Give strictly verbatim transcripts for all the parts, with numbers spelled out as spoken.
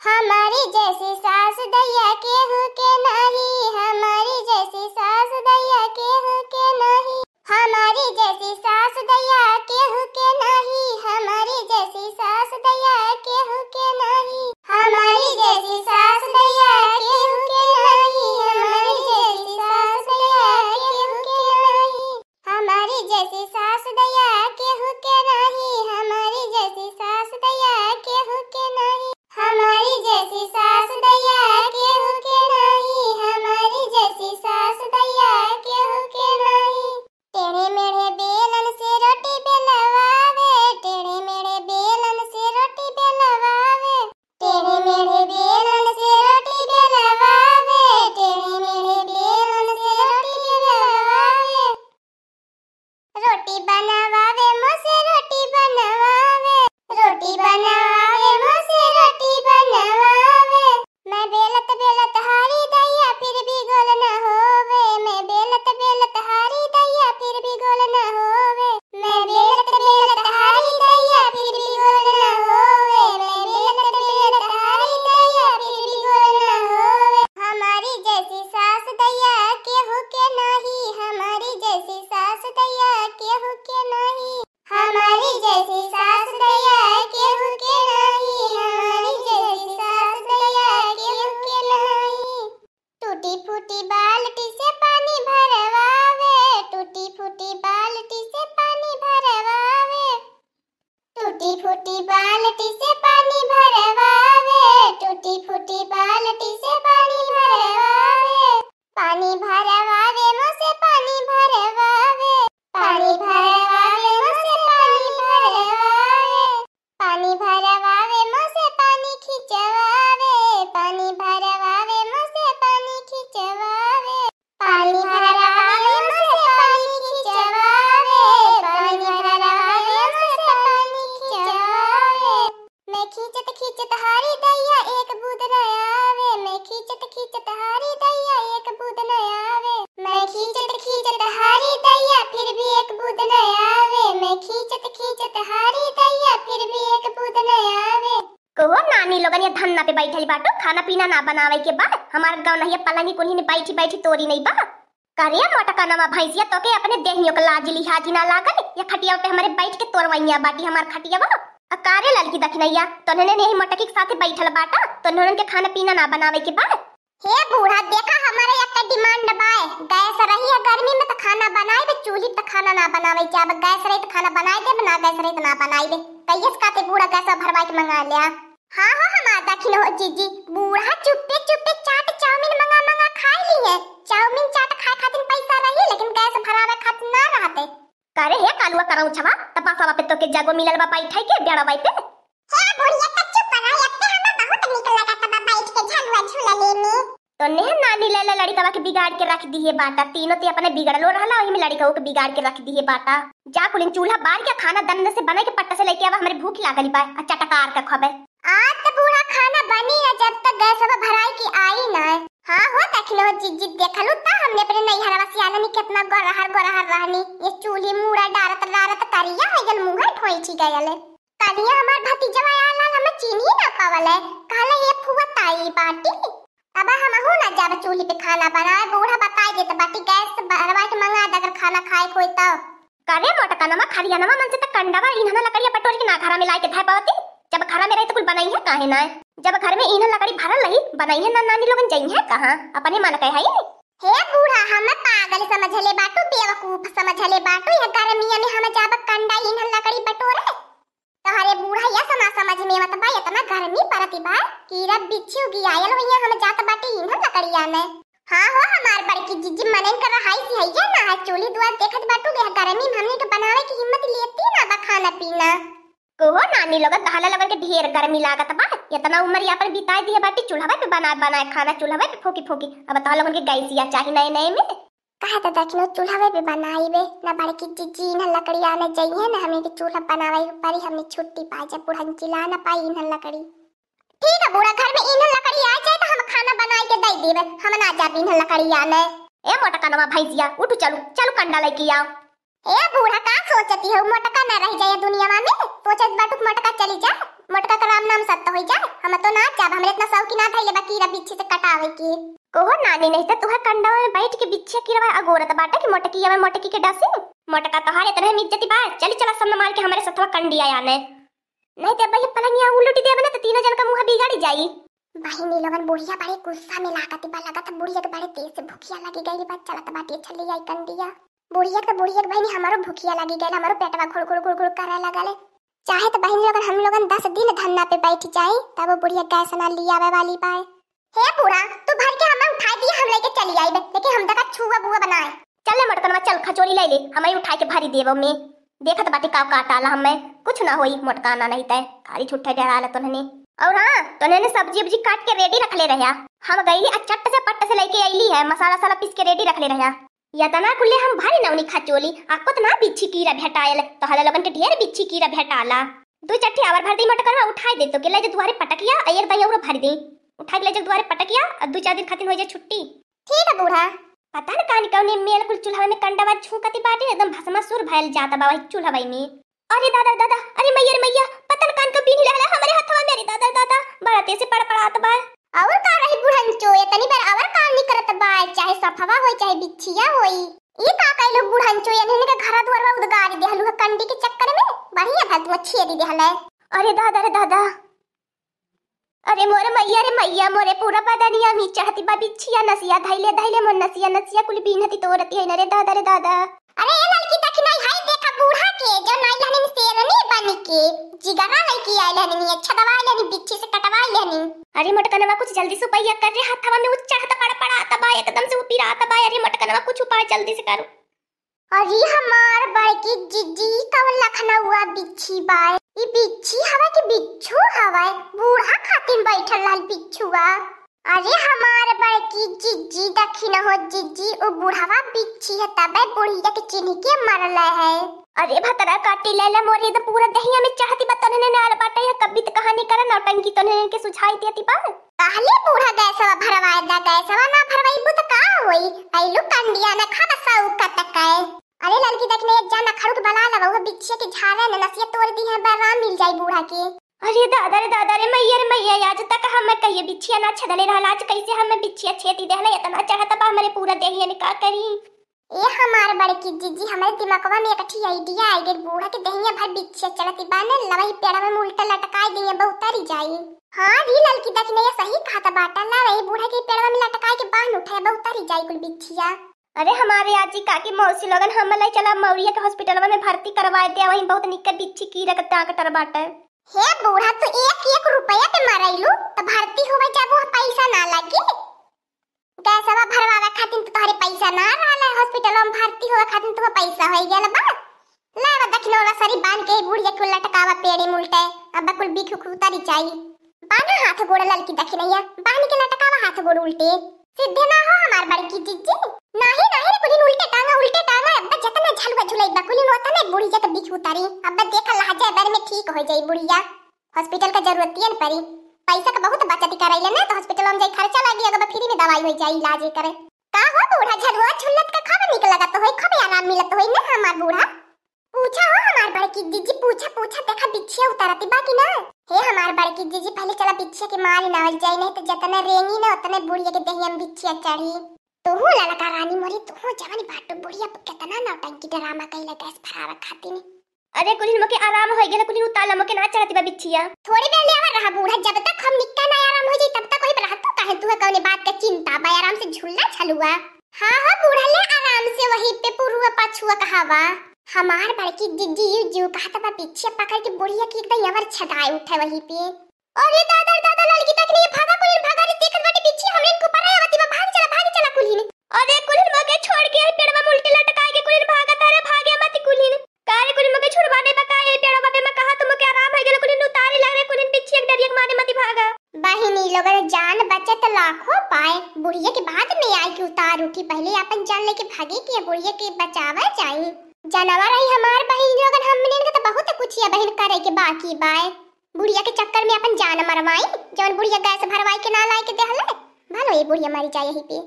हमारी जैसी सास दैया केहू के नाही, हमारी जैसी सास दैया केहू के नाही, हमारी जैसी सास दैया केहू के नाही, हमारी जैसी सास दैया केहू के नाही, हमारी जैसी सास दैया केहू के नाही, हमारी जैसी सास दैया केहू के नाही। हमारी जैसी सास दैया केहू के नाही, हमारी जैसी सास दैया केहू के नाही, हमारी जैसी सास दैया केहू के नाही, हमारी जैसी सास दैया केहू के नाही। टेढ़े मेढ़े बेलन से रोटी बेलवावे, टेढ़े मेढ़े बेलन से रोटी बेलवावे, टेढ़े मेढ़े बेलन से रोटी बेलवावे, टेढ़े मेढ़े बेलन से रोटी बेलवावे। रोटी बनावावे मोसे रोटी बनावावे, रोटी बनावावे मोसे रोटी बनावावे। मैं बेलत बेलत हारी दैया फिर भी गोल न होवे, मैं बेलत बेलत हारी दैया फिर भी गोल न होवे, मैं बेलत बेलत हारी दैया फिर भी गोल न होवे, मैं बेलत बेलत हारी दैया फिर भी गोल न होवे। हमारी जैसी सास दैया केहू के नाही, हमारी जैसी सास दैया केहू के नाही, हमारी जैसी सास दैया केहू के नाही, हमारी जैसी सास दैया केहू के नाही। टूटी फूटी बाल्टी से पानी भरवावे, टूटी फूटी बाल्टी से पानी भरवावे, टूटी फूटी बाल्टी से पानी भरवावे, टूटी फूटी बाल्टी से पानी भरवावे। पानी भरवावे मोसे पानी भरवावे, पानी भरवावे मोसे पानी भरवावे, पानी भरवावे मोसे पानी खिंचवावे, पानी भरवावे मोसे पानी खिंचवावे, पानी भरवावे मोसे पानी खिंचवावे, पानी भरवावे मोसे पानी खिंचवावे। मैं खींचत खींचत हारी दैया एक बूद न आवे, मैं खींचत खींचत हारी दैया एक बूद न आवे, मैं खींचत खींचत हारी दैया फिर भी एक बूद न आवे, मैं खींचत खींचत हारी दैया फिर भी एक बूद न आवे। कहो नानी लोगन, ये धन्ना पे बैठल बाटो, खाना पीना ना बनावे के बा? हमार गौनहिया पलंगी कुल्ही ने बैठी बैठी तोरी नहीं बा। करे मोटकनवा भैंसिया, तोके अपने देहियो के लाज लिहाज ना लागल? या खटिया पे हमरे बैठ के तोरवैया बाटी हमार खटियावा। आ कारे ललकी दखिनैया, तोहने यही मोटकी के साथे बैठल बाटा, तोहने के खाना पीना ना बनावे के बा? हे बूढ़ा, देखा हमरे एक डिमांड बाय, गैस रही है गर्मी में तो खाना बनाई बे, चूल्ही पे खाना ना बनावे के, अब गैस रही तो खाना बनाई दे, ना गैस रही तो ना बनाई दे। कहिए से कहते बूढ़ा गैस भरवाई के मंगा लिया। हाँ हो हमार दखिन हो जीजी, बूढ़ा चुप्पे चुप्पे चाट चाउमीन मंगा मंगा खाए ली है। चाउमीन चाट खाए खातिर पैसा रही, लेकिन गैस भरावे खातिर ना रहते। करे हे कालुआ करौछवा, त बसवा पे तोके जगो मिलल बा बैठे के बेड़वा पे। हे बुढ़िया, त चुप रह, एते हमें बहुत नीक लगत बा बैठ के झलुआ झूलले में। तो नेह नानी ले ले लड़िकवा के बिगाड़ के रख दिहे बाटा, तीनों ते अपने बिगड़लो रहला, वही में लड़िकवा के बिगाड़ के रख दिहे बाटा। जा कुलिन चूल्हा बार के खाना दन से बना के पट्टा से लेके आवा, हमरे भूख लागल बा, आ चटकार के खबे। आज त बूढ़ा खाना बनी ना, जब तक गैसवा भराई के आई ना। हाँ हो, देखलो जिज्जी, देखलू त हमने अपने नैहरवा से आलनी कितना गोरहर गोरहर रहनी। ये चूल्ही मूड़ा डारत डारत करिया हो गल, मुँह ठोइठी गयल। कलिया हमार भतीजवा आला, हमें चीन्ही ना पावल है। कहले ये फुआ ताई बाटी। तब हमहू ना जाब चूल्ही पे खाना बनाए, बूढ़ा बताई देत बाटी, गैस भरवा के मंगा दे अगर खाना खाए के होई तब। करे मोटकनवा, खरियनवा मन से त कंडवा ईंधन लकड़िया बटोर के ना घरा में लाए के धै पावती। जब घरा में रही त कुल बनाई है काहे ना? जब घर में ईंधन लकड़ी भरल रही, बनाई है ना, नानी लोगन जाई है कहाँ? अपने मन कहे है। हे बूढ़ा, हमें पागल समझले बाटू, बेवकूफ समझले बाटू। यह गर्मिया में हम जाब कंडा ईंधन लकड़ी बटोरे? तोहरे बूढ़ा यह समा समझ में मत बा, इतना गर्मी पड़ती बा, कीड़ा बिच्छू उगियायल होइया, हम जात बाटी ईंधन लकड़िया में। हाँ हो हमार बड़की जिज्जी, मनन कर रहाई सिहैया ना है, चूल्ही दुआर देखत बाटू, यह गर्मी में हमनी के बनावे की हिम्मत लेती ना बा खाना पीना। कहो नानी लोगन, तहला लोगन के ढेर गर्मी लागत बा, इतना उम्र यापन बिताए दिए बाटी चूल्हवे पे बनाए बनाए खाना, चूल्हवे पे फूकी फूकी। अब तहला लोगन के गैसिया चाही नए नए में। कहे तो दखिनो चूल्हवे पे बनाई बे, ना बड़की जिज्जी ना लकड़ी आने जाइए, ना हमनी के चूल्हा बनावे के पड़ी, हमनी छुट्टी पाए जाए, बुढ़न चिल्ला ना पाई ईंधन लकड़ी। ठीक है बूढ़ा, घर में ईंधन लकड़ी आ जाए तो हम खाना बनाए के दे देबे, हम ना जाब ईंधन लकड़ी आने। ए मोटकनवा भैंसिया, उठ चलू, चलू कंडा लेके आओ। ए बूढ़ा, का सोचती हो, मोटका ना रह जाए दुनिया में, सोचत बाटू मोटका चली जा। मोटका का राम नाम सत्य होई जाए, हम तो ना जाब, हमरे इतना शौक ना धइले बा कीरा बिच्छी से कटावे के। कोहो नानी, नहीं त तुहे कंडवा में बैठ के बिच्छिया कीरवा अगोरत बाटे कि मोटकी आवे मोटकी के डसी। मोटका तोहार इतने में इज्जती बा, चली चला सब मार के हमरे सथवा कंडिया आने। नहीं त भाई पलंगिया उलटी देबे ना त तीनों जन का मुंह बिगाड़ी जाई। बहिनी लोगन, बुढ़िया बड़े गुस्सा में लागत बा, लगत बुढ़िया के बड़े तेज से भुखिया लगी गई बा, चलत बाटी छली आई कंडिया। बुढ़िया के, बुढ़िया के बहिनी हमारो भुखिया लगी गई, हमारो पेटवा घुड़ घुड़ घुड़ घुड़ करे लगल। चाहे त बहिनी लोगन हम लोगन दस दिन धन्ना पे बैठ जाई, तब वो बुढ़िया गैस ना लियावे वाली बाय। हे बूढ़ा, तू भर के हमें उठाई दिया, हम लेके चली आइबे, लेकिन हम तका छुआ बुआ बनाए। चल ले मोटकनवा, चल खचोरी ले ले, हमें उठाई के भरी देबो में। देखत बाटी काव काटाला हमें, कुछ ना होई मोटकाना नहीं तय, खाली झूठे डराला तोहने। और हाँ, तोहने सब्जी उब्जी काट के रेडी रख ले रह्या, हम गईली आ चट से पट से लेके अइली है, मसाला साला पीस के रेडी रख ले रह्या। यतना कुल्ले हम भारी नौनी खचोली, आ कोतना बिच्छी कीरा भेटायल, तोहरा लोगन के ढेर बिच्छी कीरा भेटाला। दू चट्टी आवर भर दी मोटकनवा उठाई दे तो के ले जे दुआरे पटकिया, आ एक दाई और भर दी। उठा के ले जे दुआरे पटकिया, आ दू चार दिन खातिर हो जाए छुट्टी। ठीक है बूढ़ा। पता न कानी कौने मेल कुल चूल्हा में कंडवा झूकती बाटे, एकदम भस्मासुर भयल जाता बा वही चूल्हा में। अरे दादा रे दादा, अरे मैया रे मैया, पता न कान का बीन लेहला हमरे हथवा में, अरे दादा रे दादा, बड़ा तेज से पड़ पड़ात बा। और का रही बुढ़ंचो, ये तनी बार और का निकरत बा, चाहे सफवा होई, चाहे बिच्छिया होई। ई का कइलू बुढ़ंचो, ये इनके घर दुआरवा उदगारी देहलू है कंडी के चक्कर में, बढ़िया भल तू छेदी देहले। अरे दादा रे दादा, अरे मोरे मैया रे मैया, मोरे पूरा बदनिया में चढ़ती बा बिच्छिया, नसिया धैले धैले मोर नसिया, नसिया कुल बीनती तोरती है न रे दादा रे दादा। अरे ए ललकी दखिनही, हाय देखा बूढ़ा के, जो नाई लहनिन शेरनी बन के, जिगरा लेके आइल हनिन, अच्छा दवाई लेनी, बिच्छी से कटवाई लेनी। अरे मोटकनवा कुछ जल्दी से उपैया कर रे, हथवा में उ चढ़त पड़ पड़ात बा, एकदम से उ पिरात बा। अरे मोटकनवा कुछ उपाय जल्दी से करो। अरे हमार बड़की जिज्जी, ई कवन लखनऊआ बिच्छी बा? ई बिच्छी हवा कि बिच्छू हवा? बूढ़ा खातिन बैठल रहल बिच्छुआ। अरे हमार बड़की जिज्जी, दखिन हो जिज्जी, उ बूढ़वा बिच्छी है, तबे बुढ़िया के चिन्ह के मरले है। अरे भतरा काटी ले ले मोरे, तो पूरा दहिया में चढ़ती बा, तोहने नाल बाटे है, कभी तो कहानी करे नौटंकी तोहने के सुझाई देती बा। कहले बूढ़ा गैसवा भरवाए दा, गैसवा ना भरवाइबू त का होई? अइलू कंडिया न खाब सौकत के। अरे ललकी दखिनही, एक जान अखड़ू के बला लवा, वो बिच्छिया के झारे न नसिया तोड़ दी है, बे आराम मिल जाई बूढ़ा के। अरे दादा रे दादा रे मैया रे मैया, आज तक हम कहिए बिच्छिया ना छेदले रहल, आज कैसे हमें बिच्छिया छेदी देहले, इतना चढ़त बा हमरे पूरा देहिया में, का करी? ए हमार बड़की जिज्जी, हमरे दिमागवा में एक ठी idea आई गइल, बूढ़ा के देहिया भर बिच्छिया चढ़ती बा न, लवही पेड़वा में उल्टा लटकाई दिए, बा उतरी जाई। हाँ री ललकी दखिनही, सही कहत बाटा, लवही बूढ़ा के पेड़वा में लटकाई के बांध उठाए, बा उतरी जाई कुल बिच्छिया। अरे हमारे आजी काकी मौसी लोगन, हम ले चला मौरिया के हॉस्पिटलवा में भर्ती करवाए दे, वहीं बहुत निक बिच्छी कीरा के डॉक्टर बाटे। हे बूढ़ा, तू एक एक रुपया पे मरैलू, तो भर्ती होवे जब वो पैसा ना लगी। गैसवा भरवावे खातिर तो तोहरे पैसा ना रहल है, हॉस्पिटल में भर्ती होवे खातिर तुम्हें पैसा हो गया बा। लावा दखिनवा सरी बांध के बुढ़िया कुल लटकावा पेड़े में उल्टे, अब कुल बिख उख उतारी जाई। बांधा हाथ गोड़ ललकी दखिनहिया, बांध के लटकावा हाथ गोड़ उल्टे। सीधे ना हो हमार बड़की जिज्जी। नाही, नाही रे कुलिन उल्टे टांगा, उल्टे टांगा, अब जतना झलुआ झुलाई बा कुलिन ओतने बुढ़िया के बिख उतारी। अब देखा लहजा बारे में ठीक हो जाई बुढ़िया। हॉस्पिटल का जरूरतियन परी। पैसा का बहुत बचत करैले ना, तो हॉस्पिटल में जाई खर्चा लागी, अगर फ्री में दवाई हो जाई, इलाज करे। का हो बूढ़ा, झलुआ झुलत का खूब निक लगत होई, खूब आराम मिलत होई ना हमार बूढ़ा। पूछा हो हमार बड़की जिज्जी, पूछा, पूछा, देखा बिच्छिया उतरती बा कि ना। हे हमार बड़की जिज्जी, पहले चला बिच्छिया के मार नावल जाई, नहीं तो जतने रेंगी ना उतने बुढ़िया के देहिया में बिच्छिया चढ़ी। तोहू ललका रानी मोरी, तोहू जवानी बाटू बुढ़िया पर कितना नौटंकी ड्रामा कैला गैस भरावे खातिर। अरे कुलिन मोके आराम होई गेल, कुलिन उताला मोके ना चढ़ती बा बिच्छिया। थोड़ी देर ले आवा रहा बूढ़ा, जब तक हम निक्का ना आराम हो जाई तब तक वही पर रहा। तू काहे, तू है कौने बात का चिंता बा, आराम से झूला झलुआ। हाँ हो बूढ़ा, ले आराम से वही पे पुरुआ पछुआ कहावा। हमार बड़की जिज्जी यू जीव कहत बा बिच्छिया पकड़ के बुढ़िया की एकदम अवर छदाए उठे वही पे। अरे दादा रे दादा, ललकी दखिनही भागा, कुलिन भागा रे, देखत बाटे बिच्छी हमरे के ऊपर आवती बा, भाग चला, भाग चला कुलिन। अरे कुलिन मोके छोड़ के आई पेड़वा में उल्टे लटकाए के कुलिन भागा तारे, भागे मत कुलिन। का रे कुलिन मोके छुड़वा दे बा का, ये पेड़वा पे मैं कहा तुमके आराम हो गेल कुलिन, उतारे लग रे कुलिन, बिच्छी एक डरिया के मारे मत भागा। बहिनी लोगन जान बचे त लाखों पाए, बुढ़िया के बाद में आई के उतार उठी, पहले अपन जान लेके भागे के बुढ़िया के बचावा जाई। जानवर रही हमार बहिन लोगन, हमने के तो बहुत कुछ ये बहिन करे के बाकी बाए। बुढ़िया के चक्कर में अपन जान मरवाई, जौन बुढ़िया गैस भरवाई के ना लाए के देहले, भलो ये बुढ़िया मरी जाए यही पे।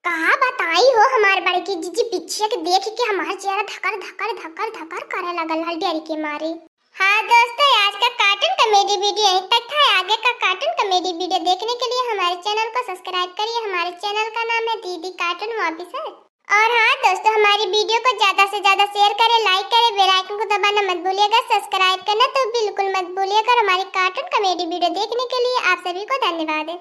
का बताई हो हमार बड़की जिज्जी, बिच्छिया के देख के हमार जियरा धकर धकर धकर धकर करे लगल हल डर के मारे। हाँ दोस्तों, आज का कार्टून कॉमेडी वीडियो यहीं तक था। आगे का कार्टून कॉमेडी वीडियो देखने के लिए हमारे चैनल को सब्सक्राइब करिए। हमारे चैनल का नाम है दीदी कार्टून ऑफिसर। और हाँ दोस्तों, हमारी वीडियो को ज्यादा से ज्यादा शेयर करें, लाइक करें, बेल आइकन को दबाना मत भूलिएगा, सब्सक्राइब करना तो बिल्कुल मत भूलिएगा। और हमारी कार्टून कॉमेडी वीडियो देखने के लिए आप सभी को धन्यवाद है।